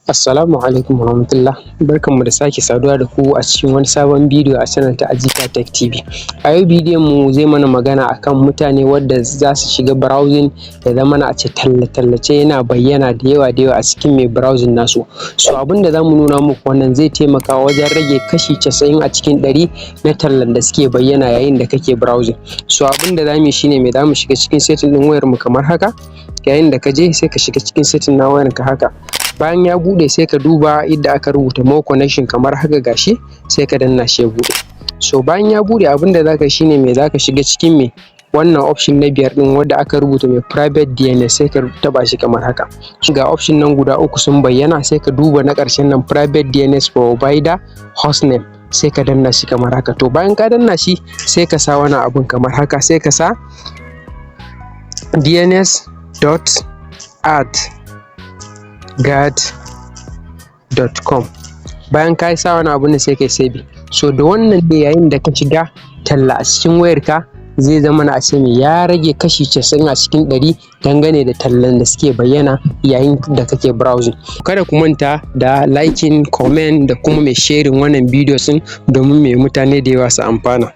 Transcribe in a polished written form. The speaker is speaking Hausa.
Assalamu alaikum warahmatullah, barkanmu da sake saduwa da ku a cikin wani sabon bidiyo a channel ta Ajika Tech TV. A yau bidiyon mu zai mana magana akan mutane wadda za su shiga browsing, ya zamana a ce tallace-tallace yana bayyana da yawa da yawa a cikin mai browsing nasu. So abin da za mu nuna muku, wannan zai taimaka wajen rage kashi 90% na tallan da suke bayyana yayin da kake browsing. So abin da za mu yi shine me? Za mu shiga cikin setting ɗin wayarmu kamar haka. Yayin da ka je, sai ka shiga cikin setting na wayarka haka. Bayan ya buɗe, sai ka duba inda aka rubuta "more connection" kamar haka, gashi, sai ka danna shi ya buɗe. So bayan ya buɗe, abin da za ka yi shine me? Za ka shiga cikin me wannan option na biyar ɗin wanda aka rubuta mai "private DNS", sai ka taɓa shi kamar haka. Ga option nan guda uku sun bayyana, sai ka duba na ƙarshen nan, "private DNS provider hostname", sai ka danna shi kamar haka. To bayan ka danna shi, sai ka sa wani abun kamar haka, sai ka sa dns.adguard.com. Bayan ka sa wani abun nan, sai kai saving. So da wannan ne, yayin da ka shiga talla a cikin wayarka, zai zamana a ce me ya rage kashi 90% dangane da tallan da suke bayyana yayin da kake browsing. Kada ku manta da liking, comment da kuma mai sharing wannan videos ɗin domin mai mutane da yawa su amfana.